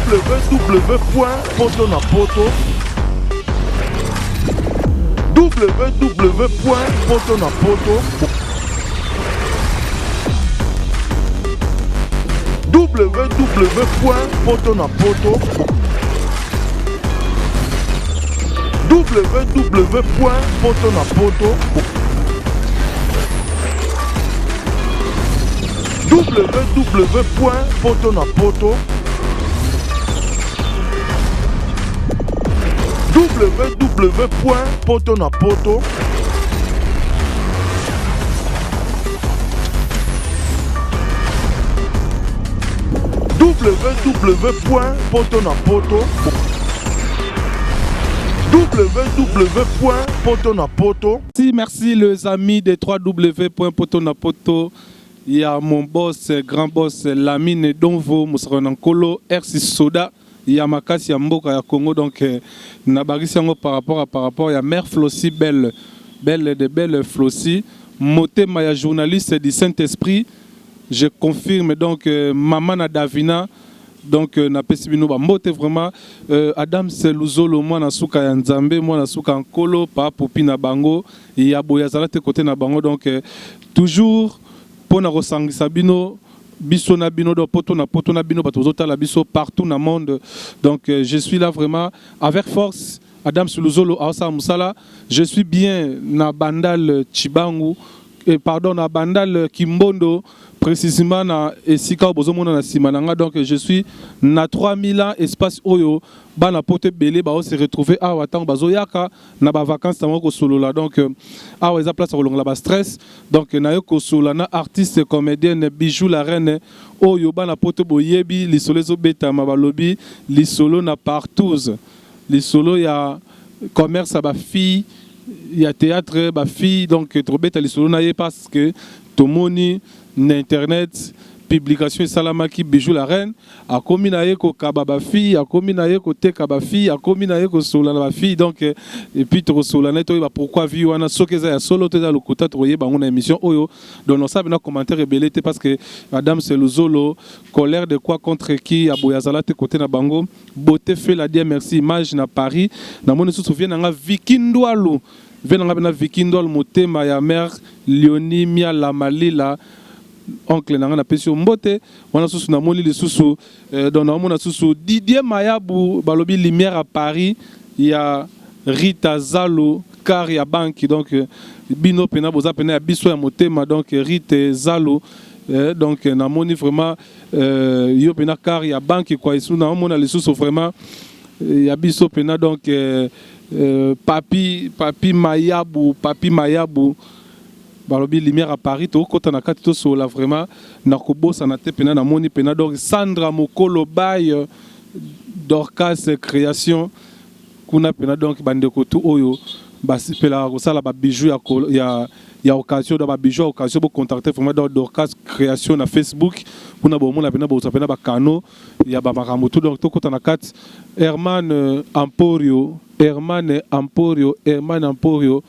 www.poto na poto www.poto na poto www.poto na poto www.poto na poto www.poto na poto www.poto na poto www.poto na poto www.poto na poto Merci, merci les amis de www.potonapoto. Il y a mon boss, grand boss Lamine Donvo, Mosaka na Nkolo, RC Soda, ya makasi ya mboka ya Congo. Donc, nabakisi yango par rapport ya mère Flossi Belle, belle de belle Flossi, motema ya journaliste du Saint-Esprit. Je confirme donc maman na Davina. Donc napesi bino bambote vraiment. Adam Seluzolo, mwana suka ya Nzambe, mwana suka ya Nkolo, pa popi na bango ya boye azala te kote na bango. Donc toujours mpona kosangisa bino, biso na bino, donc poto na poto na bino, bato bozotala biso partout na monde. Donc je suis là vraiment avec force. Adam Suluzolo aosala mosala. Je suis bien na Bandal Chibangu et pardon, na Bandal Kimbondo, précisément na esika oyo bozomona na nsima na nga. Donc je suis na 3000 ans, espace oyo bana poto ebele bao se retrouver awa ntango bazoyaka na bavacances na bango kosolola. Donc awa eza place ya kolongola bastress. Donc naye kosolola na artiste comédienne Bijou la Reine, oyo bana poto boyebi lisolo ezobetama, balobi lisolo na partouze, lisolo ya commerce ya bafille ya théâtre, bafille. Donc tobeta lisolo na ye parce que tomoni na internet publication esalamaki, Bijou la Reine akomi na ye kokaba bafille, akomi na ye koteka bafille, akomi na ye kosolola na bafille. Donc et puis tokosolola na ye, toyeba pourquoi vie wana, soki eza ya solo to eza lokuta, tokoyeba yango na émission oyo. Donc nosala na commentaire ebele te parce que Adam Seluzolo, colère de quoi, contre qui, ya boye azala te kote na bango. Beauté fait la dia, merci. Image na Paris, namoni susu vie nanga Viki Ndwalu, vie nanga mpe na Viki Ndwalu, motema ya mare Leoni Miala Malila, oncle na nga, napesi yo mbote wana. Susu namoni lisusu donc naomona susu Didier Mayabu, balobi lumière à Paris ya Rita Zalo, car ya banki. Donc bino mpena boza pena ya biso ya motema. Donc Rite Zalo, donc namoni vraiment yo mpena car ya banki kwa esu. Naomona lisusu vraiment ya biso mpena. Donc papi, papi Mayabu, papi Mayabu, balobi lumière à Paris. Tokota na kati, tosolola vraiment. Nakobosana te mpena, namoni mpena donc Sandra Mokolo bay Dorcas Création kuna mpena. Donc bandeko tu oyo basepelaka kosala babijou ya occasion, donc babijou ya occasion, bocontacte vraiment donc Dorcas Création na Facebook kuna, bomona mpena, bozwa mpena bakano ya bamakambo tu. Donc tokota na kati. Herman Emporio, Herman Emporio, Herman Emporio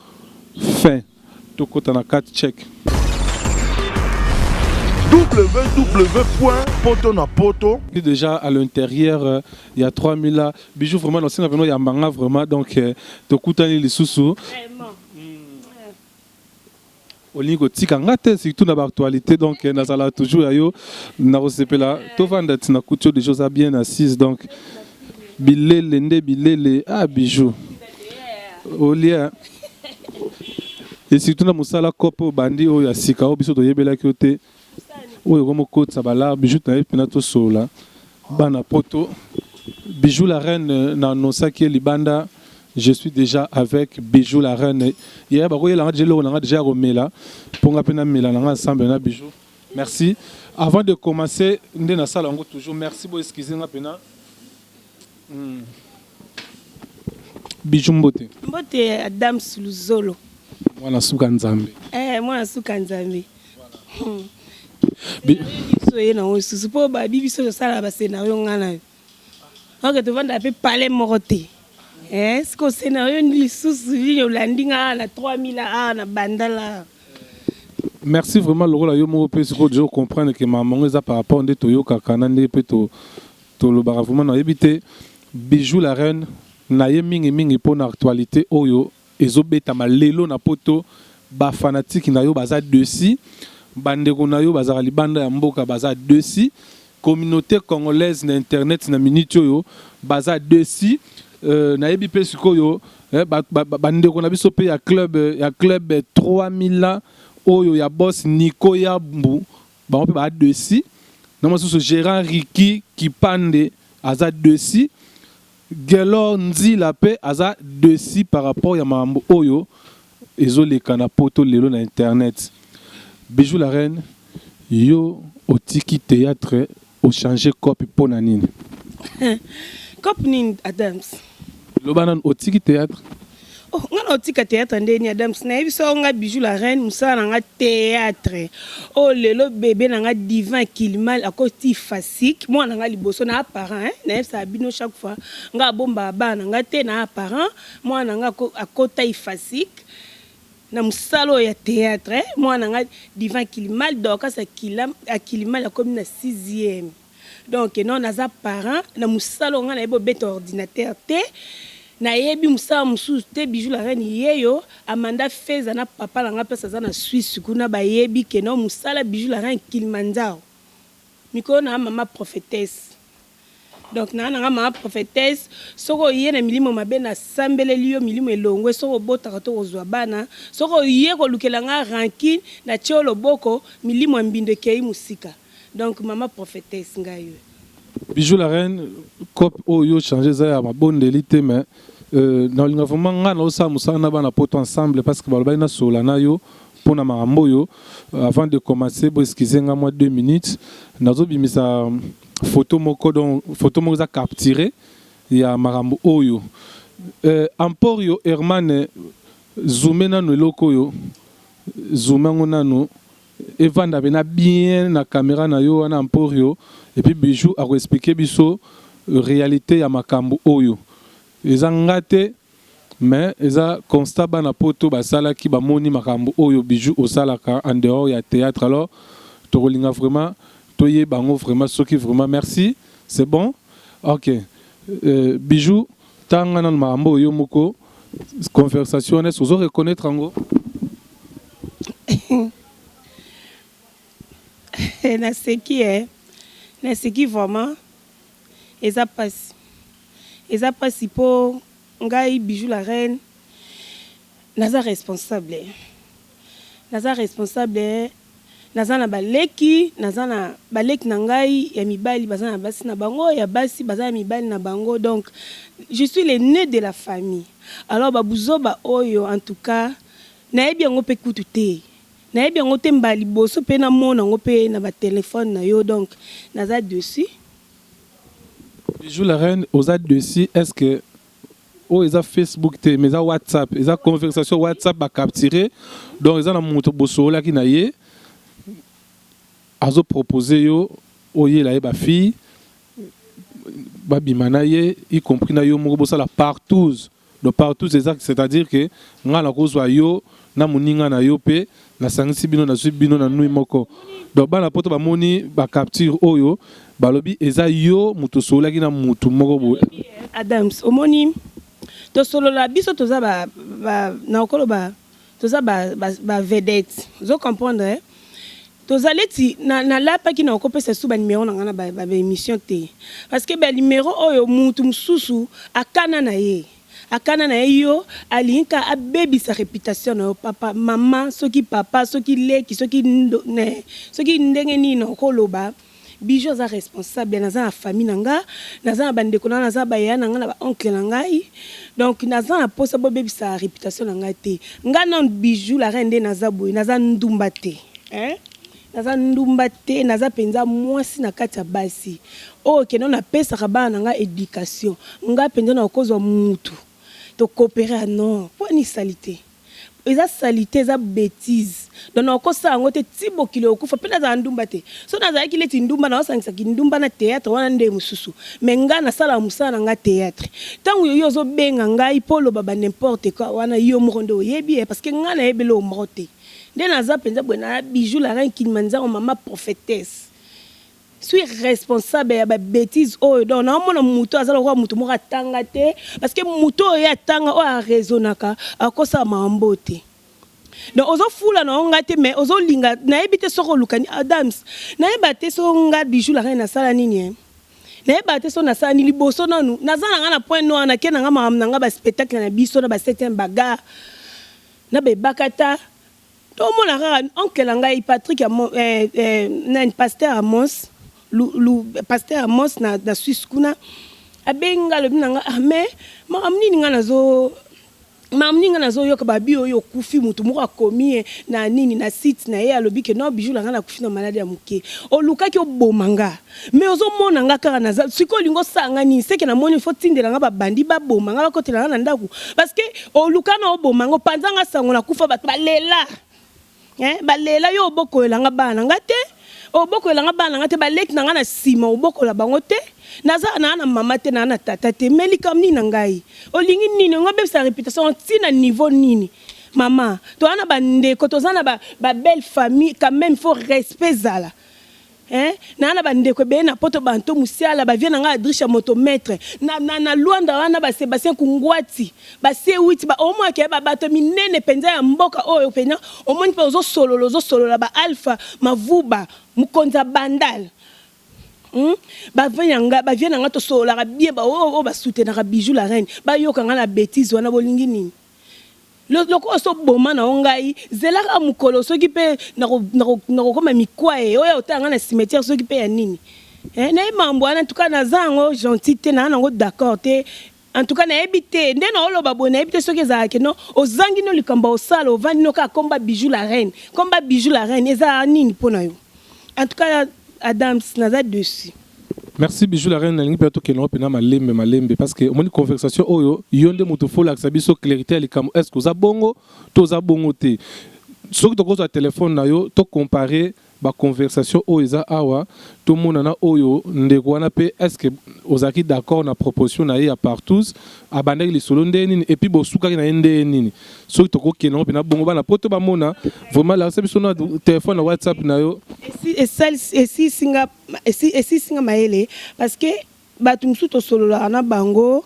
fin, tokota na kati, check. www.poto na poto Déjà à l'intérieur il y a 3000 là. Bijou, vraiment nasenga vraiment yambanga vraiment. Donc tokutani lisusu. Vraiment. Olingi kotika nga te, surtout na baactualité. Donc nazala toujours ya yo, nakosepela tovanda ntina kuti yo. Déjà oza bien assise, donc bilele nde bilele. Ah, Bijou, olia et surtout na mosala kope oyo bandi, oyo ya sika, oyo biso toyebelaki yo te, oyo komokotisa balar. Bijou, nayebi mpena tosolola bana poto. Bijou la Reine, na annonçaki ye libanda. Je suis déjà avec Bijou la Reine. Yaya, bakoyelanga déjà eloko nanga déjà ya komela mpo nga mpe namela nanga ensemble na Bijou. Merci. Avant de commencer, nde nasala yango toujours, merci, bo excuse nga mpena. Bijou, mbote. Mbote, Adam Suluzolo. Mwana suka Nzambe. Eh, mwana suka Nzambe. Biso ye nango lisusu mpo babi biso tosala bascénario nga na yo, oke tovandaka mpe pale moko te. Eh, siko scénario lisusu nini olandi nga na 3000 awa na Bandala? Merci vraiment. Lokola yo moko mpe sikoyo déjà comprendre ke makambo yango eza par rapport nde toyokaka na nde mpe to Tolobaka vraiment, nayebi te, Bijou la Reine na ye mingimingi mpo na actualité oyo ezobetama lelo na Poto. Bafanatike na yo baza déçus, bandeko na yo bazalaka libanda ya mboka baza déçus, communauté congolaise na internet na minute oyo baza déçus. Nayebi mpe sikoyo bandeko na biso mpe ya club 3000 oyo ya boss Nico Yambu, bango mpe baza déçus. Na mosusu, gérant Riki Kipande aza déçu, Gelor Nzila mpe aza déçu par rapport ya makambo oyo ezoleka na Poto lelo na internet. Bijou la Reine, yo otiki théâtre, ochange cope mpo na nini? Cope nini, Adams? Loba nanu, otiki théâtre? Oh, nga na otika théâtre ndeni, Adams? Nayebi so nga Bijou la Reine, mosala na nga théâtre. Oyo lelo bebe na nga Divin Kilimal akoti fasik, mwana na nga liboso na parent. Nayebisaka bino chaque fois, nga abombaka bana na nga te na parent. Mwana na nga akota ifasik na mosala oyo ya théâtre. Mwana na nga Divin Kilimal, Dorcas Akilimal, akomi na sixième. Donc non, naza parent na mosala oyo. Nga nayebi obeta ordinateur te, nayebi mosala mosusu te. Bijou la Reine yeyo, Amanda Feza na papa na nga mpesa aza na Swisse kuna, bayebi ke no mosala Bijou la Reine Kilimanjaro. Mikolo na mama prophétesse, donc naa nanga mama prophétesse. Soki oye na milimo mabe, nasambeleli yo, milimo elongwe. Soki obotaka to kozwa bana, soki oye kolukela nga rancune, natie yo loboko, milimo ya mbindo ekei mosika. Donc mama prophétesse ngai oyo. Bijou la Reine, cope oyo change eza ya mabondeli te, mais nalinga vraiment ngai naosala mosala na bana Poto ensemble, parce que balobaki nasola na yo mpona makambo oyo. Avant de commencer, bo excuse nga mwa 2 minutes, nazobimisa photo moko. Donc photo moko eza capturé ya makambo oyo. Emporio Herman, zoome nanu eloko oyo, zoome yango nanu, evanda pena bien na caméra na yo wana, Emporio. Et puis Bijou akoexpliquer biso réalité ya makambo oyo. Eza nga te, mais eza constat bana Poto basalaki, bamoni makambo oyo Bijou osalaka en dehors ya théâtre. Alors tokolinga vraiment toyeba yango vraiment soki vraiment. Merci, c'est bon, ok. Bijou, tanga nanu makambo oyo moko, conversation wana, ozo reconnaître yango? Naseki, naseki vraiment. Eza mpasi, eza mpasi mpo ngai Bijou la Reine naza responsable, naza responsable. Naza na baleki, naza na baleki na ngai ya mibali, baza na basi na bango, ya basi baza na mibali na bango. Donc je suis l'aîné de la famille. Alors babuzoba oyo, en tout cas nayebi yango mpe kutu te, nayebi yango te. Mbala liboso mpe namona yango mpe na batelefone na yo, donc naza déçue. Bijou la Reine, oza déçue. Est ce que oyo eza Facebook te, mais eza WhatsApp, eza conversation WhatsApp bacapturé. Donc eza na moto bosololaki na ye, azopropose yo oyela ye bafille babima na ye, y compris na yo moko, bosala partouze. Donc partouze eza, c'est-à-dire que ngai nakozwa yo na moninga na yo mpe nasangisi bino, nazwi bino na nui moko. Donc bana Poto bamoni bacapture oyo, balobi eza yo moto osololaki na mutu moko boye. Adams, omoni, tosolola biso, toza ba, ba, na okoloba toza ba vedette, ba ozo comprendre, eh? Toza leti nalapaki na okopesa su banimero na ngai na baémission te, parce que banimero oyo, mutu mosusu akana na ye, akana na ye, yo alingi ka abebisa réputation na yo, papa, mama, soki papa, soki leki, soki, ne, soki ndenge nini. Na okoloba Bijou aza responsable, naza na famille na nga, naza na bandeko na nga, naza baya na nga na baoncle na ngai. Donc naza na mposa bobebisa réputation na ngai te. Ngai nanu Bijou la Reine nde naza boye, naza ndumba te, hein? Naza ndumba te, naza mpenza mwasi na kati ya basi oyo kende napesaka bana na ngai éducation. Ngai mpenza na okozwa mutu tokopere, non, mpo ani sali te, eza saleté, eza bêtise. Donc nakosala yango te ti bokili okufa. Mpe nazala ndumba te. So nazalaki leti ndumba, naosangisaki ndumba na théâtre wana nde mosusu. Mais ngai nasalaka mosala na ngai théâtre. Ntango yo ozobenga ngai mpo oloba ba n'importe quoi wana, yo moko nde oyebi ye, parce que ngai nayebeli oyo moko te. Nde naza mpenza boye na Bijou la Reine Kilimanjaro, mama prophétesse. Suis responsable ya ba betises oyo donc naomona mutu aza lokola mutu moko atanga te parce que mutu oyo ye atanga oyo a raisonnaka akosala makambo oyo te. Donc ozofula na yo nga te mais ozolinga nayebi te soki oluka nini Adams nayeba te soki nga Bijou la reine nasala nini hein nayeba te soki nasala nini liboso nanu naza na nga na point noir nake na nga makambo na nga ba spectacle na biso na ba septième bagarre na ba ebakata Tomona kaka oncle na ngai Patrick eh, eh, nani pasteur Amos lu, lu, pasteur Amos na, na Suisse kuna abengi ngai alobi na ngai ah, mais makambo nini ngai nazo makambo nini ngai nazoyoka babi oyo okufi motu moko akomi eh, na nini na site na ye alobi ke non bijou na ngai nakufi na maladi ya moke olukaki oboma nga mais ozomona nga kaka naza sikoyo olingi osala nga nini seke namoni fo tindela nga babandi baboma nga bakotela nga na ndako parce que oluka na oboma nga opanza nga sango nakufa bato balela eh, balela yo obokolela nga bana na nga te obokolela nga bana na nga te baleki na nga na nsima obokola bango te naza naa na mama te naa na tata te mais likambo nini na ngai olingi nini olingi obebisa reputation ntina niveau nini mama toza na bandeko toza na ba, ba belle famille quand même faut respect ezala Hein naa na ba ndeko ebele na poto banto musiala ba vieux na nga adricha moto maitre na na na luanda wana ba sebastien kungwati ba c8 ba omona ke ba bato minene penza ya mboka oyo penza omoni pe ozo solola ozo solola ba alpha mavuba mokonzi ya bandal hum ba vieux na nga ba vieux na nga tosololaka bien ba oyo oyo ba soutenaka bijou la reine bayoka nga na betise wana bolingi nini Lokola osi oboma na yo ngai, zela kaka mokolo soki pe nakokoma mikwa e, oya kotala ngai na cimetière soki pe ya nini. Eh, nayebi makambo wana, en tout cas naza yango gentil te, naza nango d'accord te. En tout cas nayebi te, nde naoloba boye nayebi te soki ezalaka que non, ozangi no likambo ya kosala, ovandi no kaka komba Bijou la reine, komba Bijou la reine ezalaka nini po na yo? En tout cas Adams naza dessus. Merci Bijou la reine, nalingi mpenza tokende yango mpenza malembe malembe parce que omoni conversation oyo yo nde moto fo olakisa biso clarité ya likambo est ce que oza bongo to oza bongo te. Soki tokozwa telefone na yo to comparer ba conversation oyo eza awa tomona na oyo ndeko wana mpe est ce que ozalaki d'accord na proposition na ye ya partouze abandaki lisolo ndenge nini et puis bosukaki na ye ndenge nini. Soki tokokende yango mpenza bongo bana poto bamona vraiment lakisa biso na telefone na WhatsApp na yo. Esisi nga Esisi nga mayele parce que batu mosusu tosololaka na bango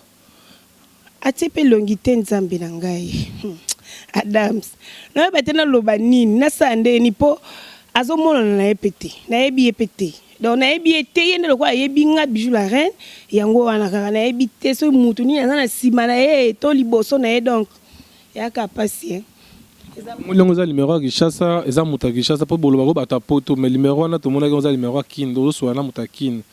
atie pe elongi te nzambe na ngai Adams nayeba te naloba nini nasala ndenge nini po azomonana na ye pe te nayebi ye pe te donc nayebi ye te ye nde lokola ayebi nga Bijou la reine yango wana kaka nayebi te soki mutu nini aza na sima na ye to liboso na ye donc eyaka pasi hein. Tomoni yango eza numero ya Kinshasa, eza moto ya Kinshasa po bolobaka bato ya poto mais numero wana tomonaki yango eza numero ya Kin, ozosola na moto ya Kin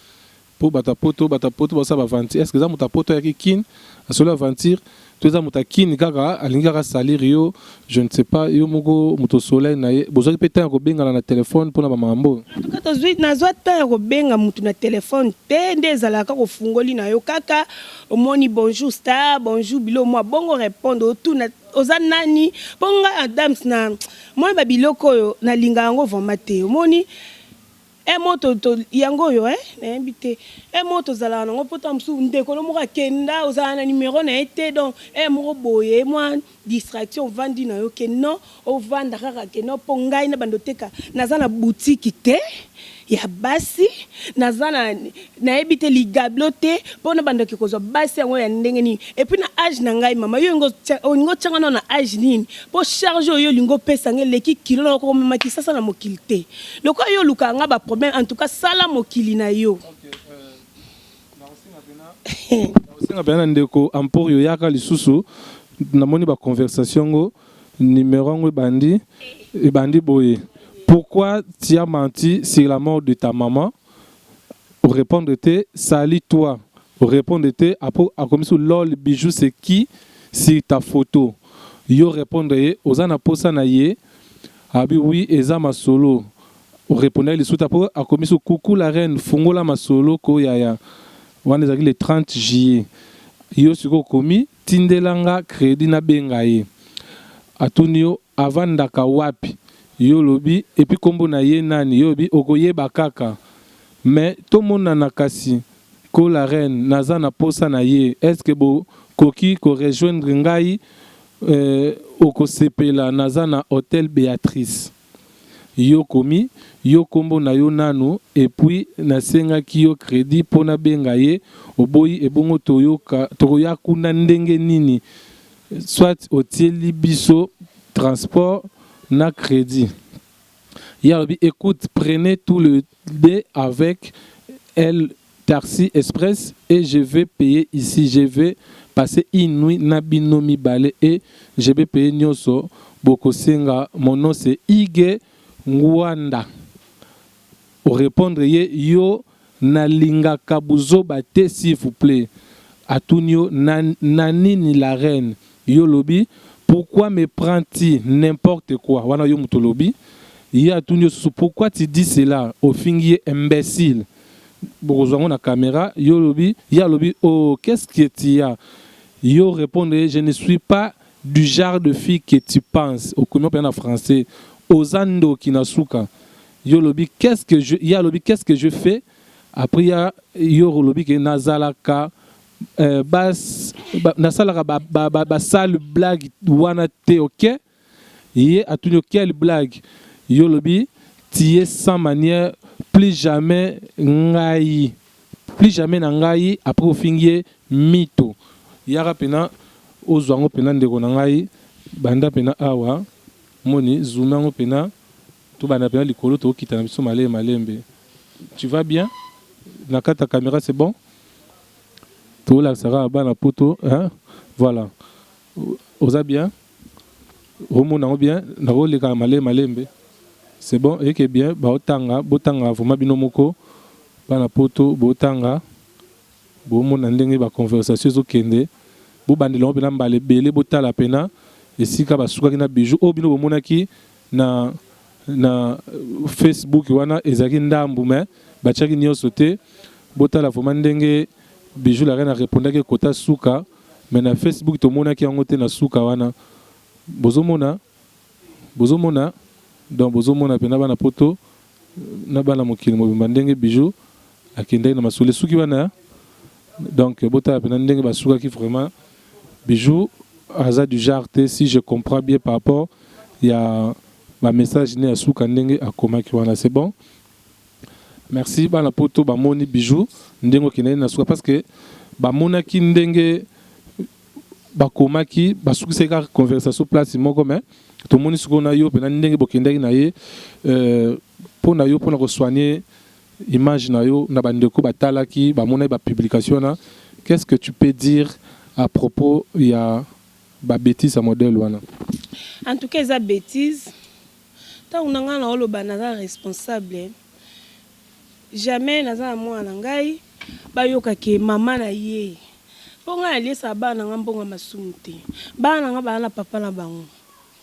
po bato ya poto, bato ya poto bazosala ba aventure, est ce que eza moto ya poto ayaki Kin asoli aventure to eza moto ya Kin kaka alingi kaka salir yo, je ne sais pas, yo moko moto osolaki na ye, bozwaki pe temps ya kobengana na telephone pona ba makambo oyo? En tout cas tozwi, nazwa temps ya kobenga moto na telephone te, nde ezalaka kaka ofungoli na yo kaka omoni bonjour star, bonjour bilo mua bongo repondre otuna Oza nani po nga Adams na moni ba biloko oyo na linga yango vraiment te omoni eh mo to to yango oyo eh nayebi te eh mo tozalaka nango po tango mosusu ndeko no moko akenda ozalaka na numero na ye te donc eh moko boye mwa distraction ovandi na yo ke non ovanda kaka ke non po ngai na bando teka naza na boutique te ya basi naza na nayebi te ligablo te po na bandaki kozwa basi yango ya ndenge nini et puis na age na ngai mama yo olingi otia nga nao na age nini po charge oyo olingi opesa nga eleki kilo na komema kisasa na mokili te lokola yo olukaka nga ba problème en tout cas sala mokili na yo. Nakosenga pena na ndeko Emporio yaka lisusu namoni ba conversation ngo numero yango ebandi ebandi boye pourquoi tu as menti sur la mort de ta maman o repondre te salut toi o repondre te après akomisi lol bijou c'est qui sur ta photo yo repondre ye oza na posa na ye abi oui eza masolo O repondaki lisusu te après akomisi coucou la reine fungola masolo ko yaya wana ezalaki le 30 juillet yo sikoyo okomi tindela nga credit na benga ye atuni yo avandaka wapi yo olobi epuis kombo na ye nani yo olobi okoyeba kaka mais tomonana kasi ko la reine naza na posa na ye est ce que bo koki ko rejoindre ngai euh, okosepela naza na hotel Beatrice. Yo komi yo kombo na yo nanu et puis nasengaki yo credit po nabenga ye oboyi ebongo toyoka tokoya kuna ndenge nini soit otieli biso transport na credit ye alobi ecoute prenez tout le deux avec elle taxi express et je vais payer ici je vais passer une nuit na bino mibale et je vais payer nioso bokosenga mon nom c'est Igue Ngwanda o repondre ye yo nalingaka buzoba te s'il vous plait atuni yo na na nini la reine yo olobi pourquoi me prends tu n'importe quoi wana yo mutu olobi ye atuni yo susu pourquoi tu dis cela ofingi ye imbecile bokozwa yango na camera yo olobi ye alobi oh qu'est ce que tu as yo repondre ye je ne suis pas du genre de fille que tu penses okomi penza na français oza ndoki na suka yo olobi qu'est ce que je ye alobi qu'est ce que je fais après ya yo olobi ke nazalaka euh, bas ba, nasalaka ba, ba, ba, ba sale blague wana te ok Ye atuni yo quelle blague? Yo olobi tu es sans manière plus jamais ngai plus jamais na ngai après ofingi ye mito. Yaka pena ozwa yango pena ndeko na ngai banda pena awa moni zoome yango pena tobanda pena likolo tokita na biso malembe malembe tu vas bien na kati ya camera c'est bon tolakisa kaka bana poto hein voilà oza bien Omona yango bien nako leka malembe malembe c'est bon eke bien bao tanga botanga vraiment bino moko bana poto botanga bomona ndenge ba conversation ezo kende bobandela yango pena mbala ebele botala pena esika basukaki na bijoux oyo bino bomonaki na na Facebook wana ezalaki ndambu mais batiaki nioso te botala vraiment ndenge bijoux la reine a repondaki ekota suka Mais na Facebook tomonaki yango te na suka wana bozo mona bozo mona donc bozo mona pena bana poto na bana mokili mobimba ndenge Bijoux akendaki na masolo esuki wana donc botala pena ndenge basukaki vraiment Bijoux aza du genre te si je comprends bien par rapport ya ba message ne ya suka ndenge akomaki wana c'est bon Merci bana poto bamoni bijoux ndenge okendaki na suka parce que bamonaki ndenge bakomaki basukisaki kaka conversation place moko mais tomoni sikoyo na yo mpena ndenge bokendaki na ye euh, mpo na yo mpo na kosoigne image na yo na bandeko batalaki bamonaki bapublication wana qu'est-ce que tu peux dire à propos ya babétise ya modèle wana? En tout cas eza bétise Tango na ngai naoloba naza responsable jamais naza na mwana na ngai bayoka ke mama na ye po ngai naliesaka bana na ngai mbongo ya masumu te bana na ngai baza na papa na bango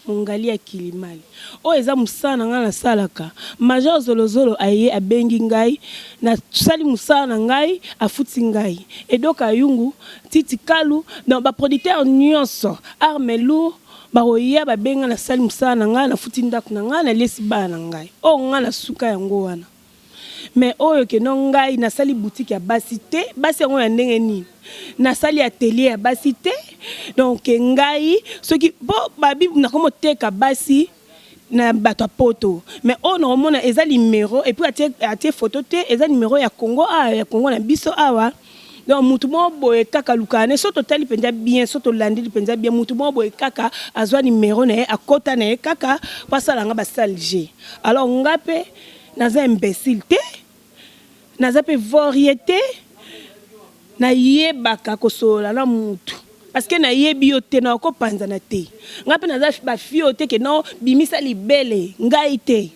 mongali ya kilimali oyo eza mosala na ngai nasalaka major zolozolo aye abengi ngai nasali mosala na ngai afuti ngai edo kayungu titi kalu donc ba producteur nyonso arme lourd Bakoya babengi nga nasali musala na nga nafuti ndaku na nga naliesi bana na ngai oyo nga nasuka yango wana mais oyo que non ngai nasali boutique ya basi te basi yango ya ndenge nini nasali atelier ya basi te donc ngai soki po babi nakomi koteka basi na bato ya poto mais oyo nakomona eza limero et puis atie atie photo te eza numero ya Congo awa ya Congo na biso awa donc mutu moko boye kaka lukaka ne soki totali penza bien soki tolandeli penza bien mutu moko boye kaka azwa numero na ye akota na ye kaka po asala nga ba sale jeu alors nga pe naza imbecile te naza pe vaurien te nayebaka kosolola na mutu parce que nayebi yo te nako panzana te nga pe naza ba fille oyo te ke non bimisa libele ngai te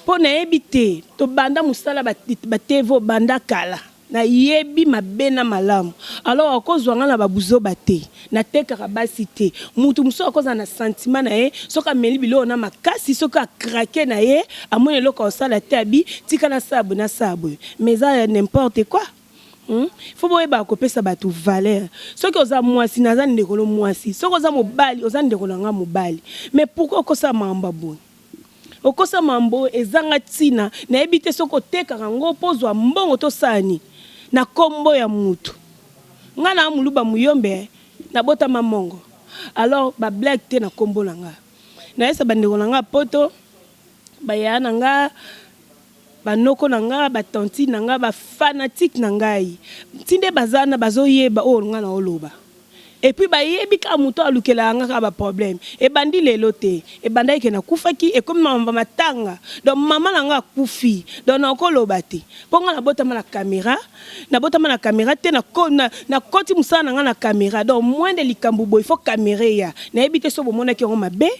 po nayebi te tobanda musala ba TV banda kala Nayebi mabe na malamu alors okozua nga na ba buzoba te. Natekaka basi te. Mutu mosusu akozala na sentiment na ye soki ameli biloko na makasi soki a craquer na ye amoni eloko ya kosala te abi tika nasala boye nasala boye mais eza n'importe quoi. Hum faut boyebaka kopesa batu valeur. Soki oza muasi naza ndeko no muasi soki oza mobali oza ndeko na nga mobali mais pourquoi okosala makambo ya boye? Okosa mambo ezanga tina nayebi te soki otekaka ngo po ozua mbongo to sala nini na kombo ya mutu nga naa muluba muyombe na botama mongo alors ba blague te na kombo na nga nayesa ba ndeko na nga poto. Ba yaya na nga, ba noko na nga, ba tantine na nga, ba fanatiques na ngai, ti nde baza wana bazo yeba oyo nga nao loba. Et puis ba yebi kaka mutu oyo alukelaka nga kaka ba problèmes. Ebandi lelo te, ebandaki ke na kufaki, ekomi makambo ya matanga, donc maman na nga akufi, donc nako loba te. Po nga na botama na camera, na botama na camera te, na na koti musala na nga na camera, donc moins de likambu boye il faut camera eya. Nayebi te soki bomonaki yango mabe.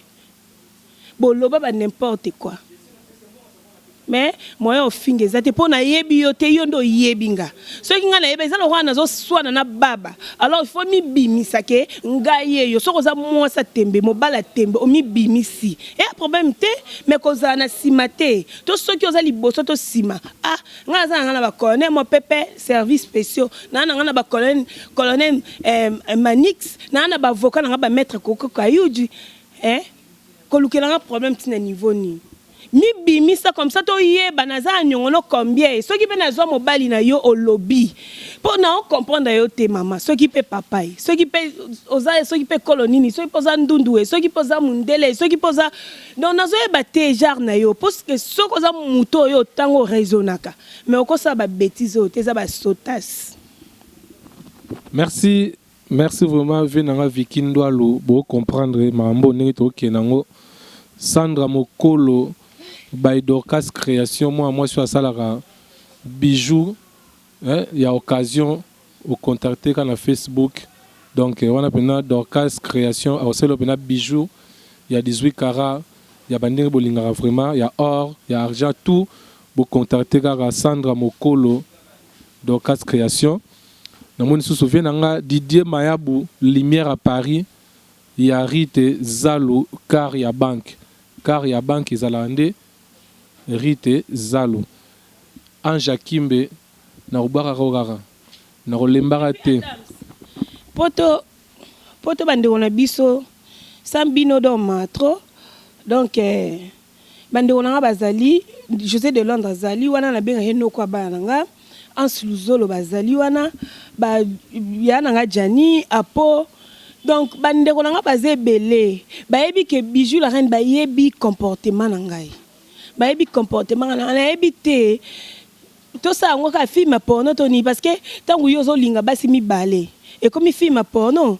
Bo loba ba n'importe quoi mais moyen ofinga eza te po na yebi yo te yo nde oyebi nga soki nga na yebi eza lokola nazo swana na baba alors il faut mibimisa ke nga ye yo soki oza mwasi ya tembe mobali ya tembe omibimisi eya problème te mais kozala na sima te to soki oza liboso to sima ah nga naza na nga na ba colonel mopepe service spéciaux na na nga na ba colonel colonel eh, manix na na ba avocat na nga ba maître koko kayudi Eh kolukela nga problème ti na niveau nini? Mibimisa comme ça toyeba naza na niongo no combien soki pe nazua mobali na yo olobi po nao comprendre yo te mama soki pe papa ye soki pe oza soki pe ekolo nini soki pe oza ndundu ye soki pe oza mundele soki pe oza donc nazoyeba te genre na yo puisque soki oza mutu oyo otanga o raisonnaka mais okosala ba betises oyo te eza ba sotas. Merci Merci vraiment vie na nga Vicky Ndwalu bo comprendre makambo oyo ndenge tokokende nango Sandra Mokolo by Dorcas Creation mwana mwasi oyo asalaka bijoux eh, ya occasion o contacter ka na Facebook donc wana pena Dorcas Creation akosala pena bijoux ya 18 carats ya ba ndenge bolingaka vraiment ya or ya argent tout bo contacter kaka Sandra Mokolo Dorcas Creation Namoni lisusu vieux na nga Didier Mayabu lumière à Paris ya Rite Zalu car ya banque car ya banque ezalaka nde Rite Zalu Ange Akimbe nakobwakaka yo kaka nakolembaka te. Poto poto ba ndeko na biso sans bino donc mawa trop donc Ba ndeko na nga bazali, Jose de Londres azali wana na bengaka ye noko ya bana na nga, Hans Luzolo bazali wana, ba yaya na nga Djany, Apo, donc ba ndeko na nga baza ebele bayebi que Bijoux la reine bayebi comportement na ngai, bayebi comportement na nga, nayebi te tosala yango kaka film ya porno to nini parce que tango yo ozo linga basi mibale ekomi film ya porno?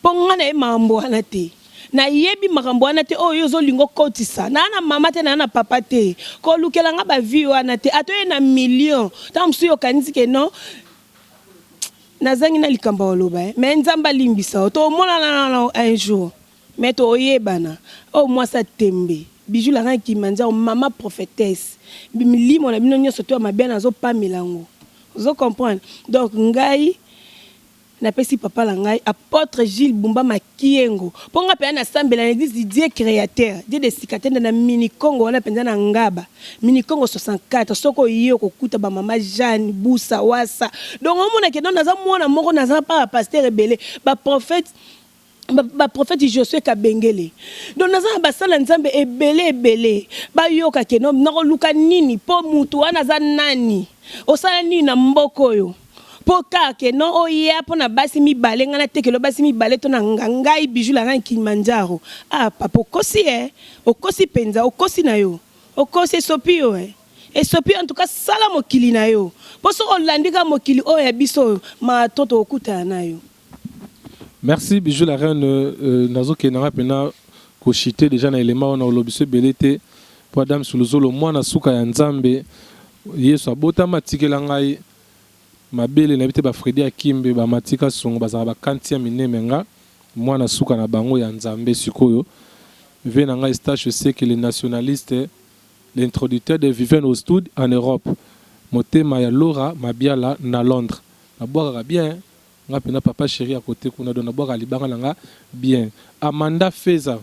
Po nga nayebi makambo wana te. Nayebi makambo wana te oyo yo ozo linga okotisa. Naza na mama te, naza na papa te. Kolukela nga ba vie wana te. Ata oye na million, tango mosusu yo okanisi que non, nazangi na likambo ya koloba eh. Mais Nzambe alimbisa yo. Tokomonana na yo un jour. Mais tokoyebana. Oyo mwasi ya tembe. Bijoux la reine Kilimanjaro, mama prophetesse. Milimo na bino nionso to ya mabe nazo pamela yango. Ozo comprendre? Donc ngai Napesi papa na ngai apotre Gilles Bumba Makiengo po nga penza na sambela na eglise du Dieu createur Dieu de Sikatenda na mini congo wana penza na ngaba mini congo 64 soki oye okokuta ba mama Jeanne Busa Wasa donc omona ke donc naza mwana moko naza pa ba pasteur ebele ba prophète ba prophète Josue Kabengele donc naza na basali ya Nzambe ebele ebele bayoka ke non nakoluka nini po mutu wana aza nani osala nini na mboka oyo Po kaka que non oya pona basi mibale ngai natekela yo basi mibale to na nga ngai Bijoux la reine Kilimanjaro ah papa okosi eh okosi penza okosi na yo okosi esopi yo eh esopi yo en tout cas sala mokili na yo po soki olandi kaka mokili oyo ya biso oyo mawa trop tokokutana na yo. Merci Bijoux la reine nazo kende nanga pena ko chute dejà na element wana olobiso ebele te po Adams Luzolo mwana suka ya Nzambe Yesu abotama atikela ngai Mabele nayebi te ba Freddy Akimbe ba Mathy Kasongo bazalaka ba kanti ya minene nga mwana suka na bango ya Nzambe sikoyo vie na nga Eustache Seke le nationaliste l'introducteur de Viviane Westwood en Europe motema ya Laura Mabiala na Londres na bwakaka bien nga pena papa cheri ya cote kuna donc na bwakaka libanga na nga bien Amanda Feza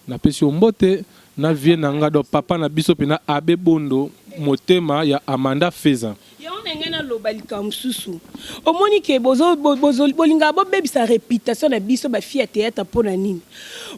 Na pesi yo mbote na vieux na nga donc papa na biso pena Abbe Bondo motema ya Amanda Feza. Yango na ngai naloba likambo mosusu omoni ke bozo bolingaka bobebisa reputation na biso ba fille ya theatre pona nini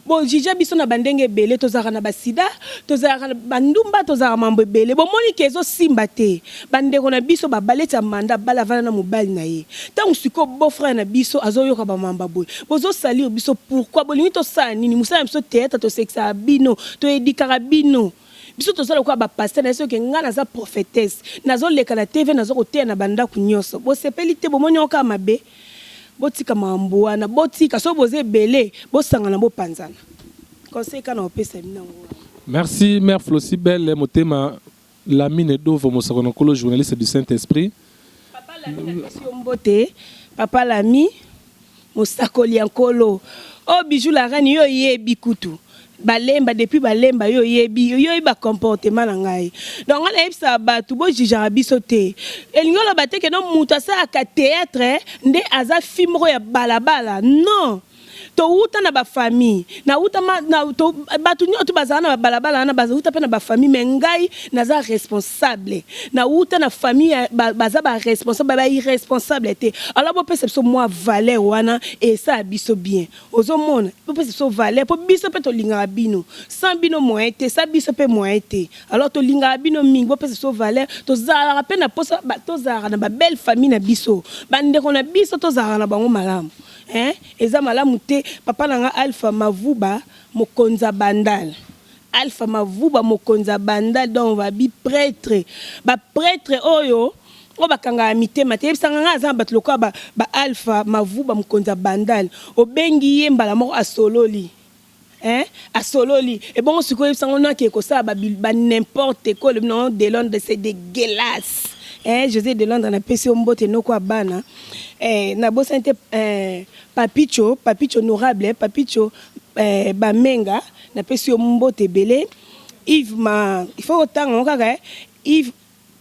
bo juge biso na ba ndenge ebele tozalaka na ba sida tozalaka ba ndumba tozalaka mambo ebele bomoni ke ezo simba te Ba ndeko na biso ba baleti Amanda abala avanda na mobali na ye tango sikoyo beau frère na biso azo yoka ba mamba boye bozo salir biso pourquoi bolingi tosala nini musala na biso theatre tosekisaka bino to edikaka bino Biso toza lokola ba pasteur na ye soki ngai naza prophetesse nazoleka na TV naza koteya na bandako nyonso bosepeli te bomoni yango kaka mabe botika makambo wana botika soki boza ebele bosangana bopanzana conseil kaka na kopesa bino yango wana. Merci mère Flosy belle motema Lamine Dovo mosako na nkolo journaliste du saint esprit. Papa Lami napesi yo mbote papa Lami mosakoli ya nkolo oyo Bijou la reine yo oyebi kutu balemba depuis balemba yo oyebi yo oyebi ba comportement na ngai donc ngai nayebisaka batu bo jugeaka biso te elingi oloba te ke no mutu asalaka theatre nde aza fille moko ya balabala non Towuta na ba famille na wuta ma na to batu nioto bazala na ba balabala wana baza wuta pe na ba famille mais ngai naza responsable na wuta na famille ya ba baza ba responsable ba irresponsable te alors bopesa biso mua valeur wana esala biso bien ozo mona bopesa biso valeur po biso pe tolingaka bino sans bino moyen te sans biso pe moyen te alors tolingaka bino mingi bopesa biso valeur tozalaka pe na posa tozalaka na ba belle famille na biso ba ndeko na biso tozalaka na bango malamu. Hein eza malamu te papa na nga alpha mavuba mokonzi ya bandal alpha mavuba mokonzi ya bandal donc ba bi pretre ba pretre oyo oyo bakangaka mitema te yebisa nga nga aza na batu lokola ba, ba alpha mavuba mokonzi ya bandal obengi ye mbala moko asololi Hein asololi ebongo sikoyo yebisa ngo nake kosala ba ba n'importe quoi olobi nango de Londres c'est degueulasse hein Jose de Londres na pesi yo mbote noko ya bana eh na bosani te eh Papicho Papicho honorable Papicho eh Bamenga na pesi yo mbote ebele Yves ma il faut otanga ngo kaka eh Yves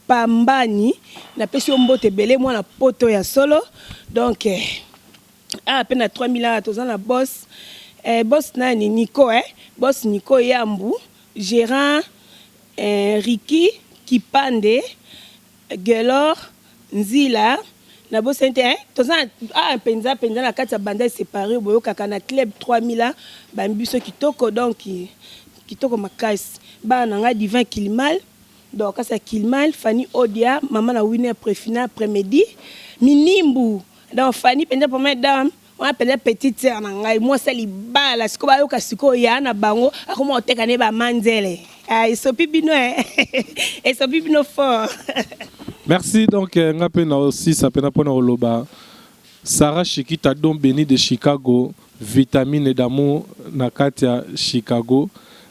Pambani na pesi yo mbote ebele mwana poto ya solo donc eh Awa pe na 3000 awa toza na boss eh, boss nani Nico eh, boss Nico Yambu gerant eh, Ricky Kipande Guelor Nzila na bosani te eh, toza na awa penza penza na kati ya bandal separe boyokaka na club 3000 a bambi biso kitoko donc kitoko makasi bana na ngai Divin Kilimal Dorcas ya Kilimal Fanny Odia mama na Winner Prefina Premedi Minimbu Donc Fanny penza première dame wana penza petite sœur na ngai mwasi ya libala sikoyo bayoka sikoyo ya na bango akoma koteka ne ba manzele ah, esopi bino eh esopi bino fort. Merci donc euh, nga pe na osisa pena pona koloba Sarah Shikita don béni de Chicago vitamine d'amour na kati ya Chicago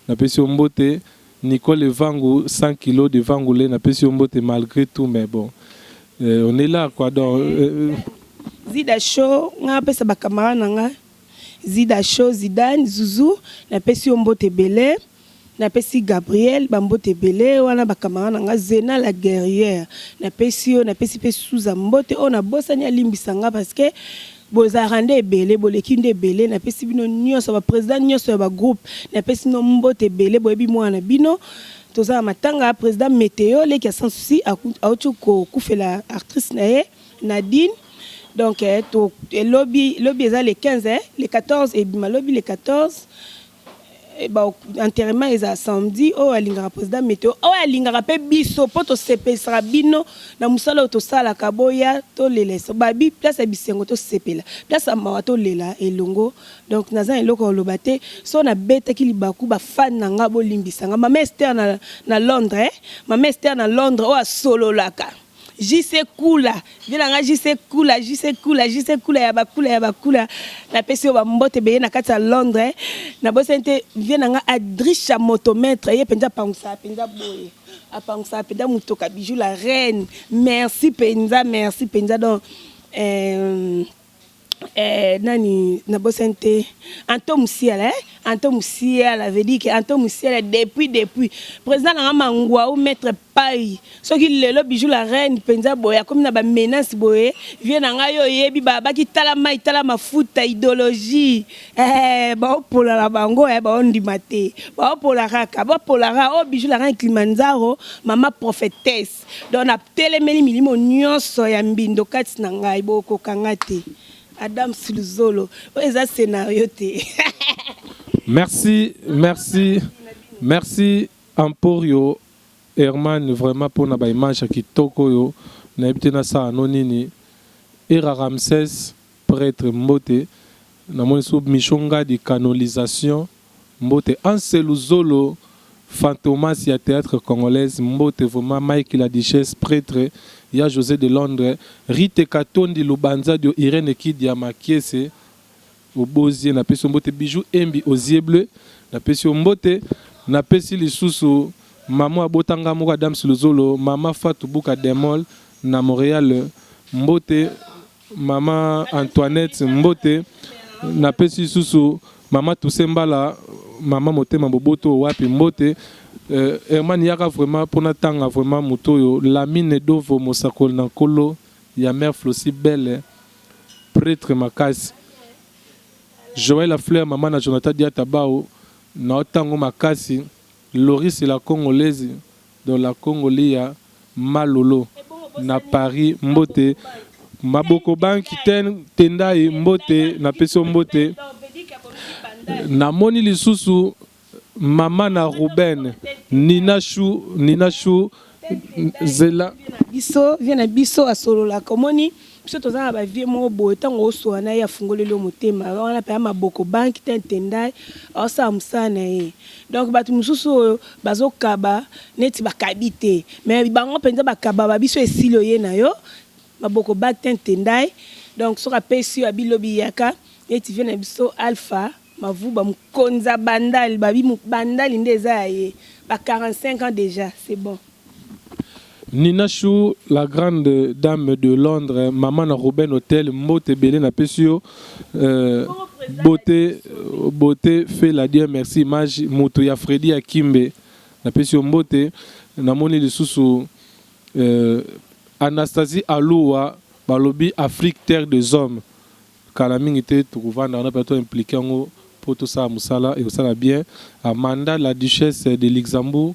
napesi yo mbote Nicole Evangu 100 kilos de vangule napesi yo mbote malgre tout mais bon euh, on est là quoi donc euh, Zida show nga napesa ba camarade na nga Zida show Zidane Zuzu napesi yo mbote ebele napesi Gabriel ba mbote ebele wana ba camarade na nga Zena la guerrière napesi yo napesi pe Suza mbote oyo nabosani alimbisa nga parce que Bozalaka nde ebele, boleki nde ebele, napesi bino nionso, ba president nionso ya ba groupe, napesi bino mbote ebele, boyebi mwana na bino, toza na matanga, president Meteo leki ya sans souci awuti kokufela actrice na ye Nadine, donc to lobi, lobi eza le 15, le 14 ebima lobi le 14. Ba enterrement ezala samedi oyo alingaka president meteo oyo alingaka pe biso po tosepelisaka bino na musala oyo tosalaka boya tolela eso babi place ya bisengo tosepela place ya mawa tolela elongo donc naza na eloko ya koloba te soki nabetaki libaku ba fan na nga bolimbisa nga mama Esther na, na Londres eh? mama Esther na Londres oyo asololaka JC Kula, vie na nga JC Kula, JC Kula, JC Kula ya ba kula ya ba kula. Napesi yo ba mbote ebele na kati ya Londres. Nabosani te vie na nga Adricha motomètre, ye penza apangusaka penza boye. Apangusaka penza mutoka Bijou la reine. Merci penza, merci penza donc euh, Eh, nani nabosani te Anto Musiala eh? Anto Musiala veut dire que Anto Musiala depuis depuis président nanga Mangwau maître Pai soki lelo Bijou la reine penza boye akomi na ba menace boye vie na ngai yo oyebi babaki tala mai tala mafuta idéologie eh, baopola na bango eh, baondima te baopola kaka bapola kaka oyo oh, Bijou la reine Kilimanjaro mama prophétesse Donc na telemeli milimo nionso ya mbindo kati na ngai bokoka nga te Adams Luzolo oyo eza scenario te. Merci merci merci Emporio Herman vraiment pona ba image ya kitoko oyo nayebi te nasala no nini Era Ramses pretre mbote namoni su Micho Ngadi canolisation mbote Hanse Luzolo. Fantomas ya théâtre congolaise, mbote vraiment. Mike la Duchesse, prêtre ya José de Londres, Rite Katondi Lubanza dio, Irene Kidia Makiese obozie, napesi yo mbote. Bijou Embi Ozie Bleu, napesi yo mbote. Napesi lisusu mama abotanga moko, Adams Luzolo, mama Fatou Buka Demol na Montréal, mbote. Mama Antoinette, mbote. Napesi lisusu mama Tusembala, mama motema boboto wapi, mbote. Herman yaka vraiment mpona tanga vraiment moto oyo Lamine Dovo, mosakoli na nkolo ya mare Flosi Belle, prêtre makasi. Joël Lafleur, mama na Jonathan Diata Bao na otango makasi. Loris la Congolaise dans la Congolia Malolo na Paris, mbote. Maboko Banki ten Tendai, mbote, napesi yo mbote. Namoni lisusu mama na Ruben, Nina Shu, Nina Shu Zela. Biso vie na biso asololaka, omoni biso toza na bavie moko boye. Ntango osola na ye, afungoleli yo motema wana mpe ya maboko banki te. Ntendai aosala mosala na ye. Donc bato mosusu oyo bazokaba neti bakabi te, mais bango mpenza bakaba babiso esili. Oye na yo maboko bak te, ntendai. Donc soki apesi yo abilobi yaka neti vie na biso Alpha Mavuba, mokonzi ya Bandali, babi Bandali nde eza ya ye ba 45 ans déjà, c'est bon. Nina Chou, la grande dame de Londres, maman na Ruben Hotel, mbote ebele napesi yo. Beauté, beauté fait la Dieu merci. Image moto ya Freddy Akimbe, napesi yo mbote. Namoni lisusu Anastasie Aloua, balobi Afrique terre des hommes. Kala mingi te tokovanda wana mpe to impliqué yango mpo tosala mosala ekosala bien. Amanda la Duchesse de Luxembourg,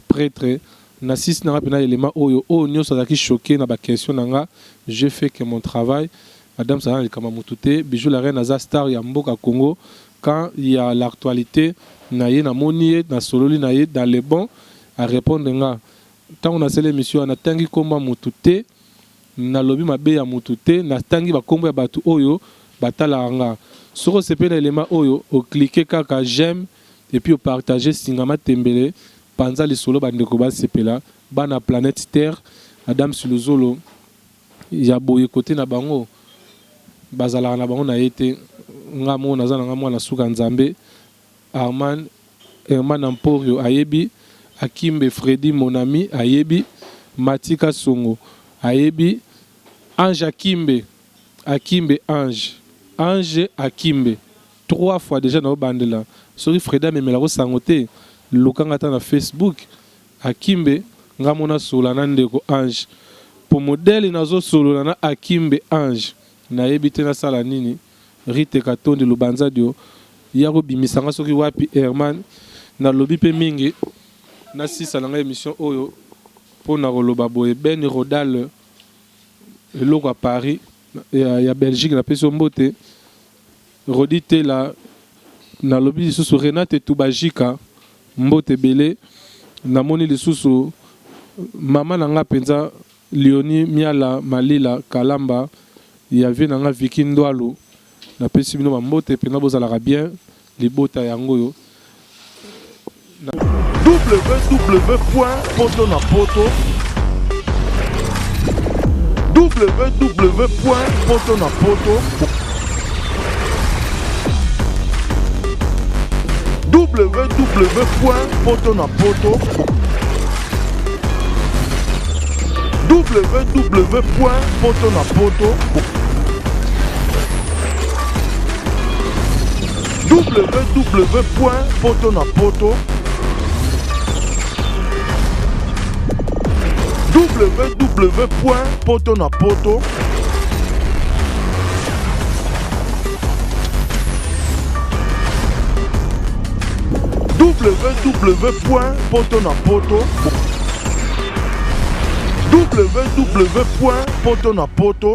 prêtre na sisi nanga mpena elema oyo oyo nyonso azalaki choqué na baquestion na nga. Je fais que mon travail. Madame aza na likambo ya motu te. Bijou la Reine aza star ya mboka Congo. Quand il y a l'actualité na ye, namoni ye, nasololi na ye dans le bon, arépondre nga. Ntango nasali émission wana, natangi nkombo ya motu te, nalobi mabe ya motu te, natangi bakombo ya bato oyo batalaka nga. Soki osepeli na elema oyo, oclique kaka j'aime et puis opartage. Singama tembele, panza lisolo, bandeko basepela, bana planète Terre. Adam Silozolo ya boye kote na bango bazalaka na bango na ye te. Nga moko naza na nga mwana suka Nzambe. Arman Herman Amporio ayebi Akimbe Fredi, mon ami ayebi Matika Songo, ayebi Ange Akimbe, Akimbe Ange, Ange Akimbe trois fois déjà. Naobandela soki Fredi amemelako sango te, lukanga ata na Facebook Akimbe. Nga mona sola na ndeko Ange po modele nazosolola na Akimbe Ange, nayebi te nasala nini. Rite Katondi Lubanza dio ya kobimisanga soki wapi. Herman, nalobi mpe mingi, nasisa na ngai émission oyo mpona koloba boye. Ben Rodal, eloko ya Paris ya Belgique, napesi yo mbote. Rodi Tela, nalobi lisusu Renate Tubajika, mbote ebele. Namoni lisusu mama na nga mpenza Leoni Miala Malila Kalamba ya vie na nga Viki Ndwalu, napesi bino bambote mpenza, bozalaka bien. Libota yango oyo. www poto na poto, www poto na poto, www poto na poto, www poto na poto, www poto na poto, www poto na poto, www poto na poto, www poto na poto.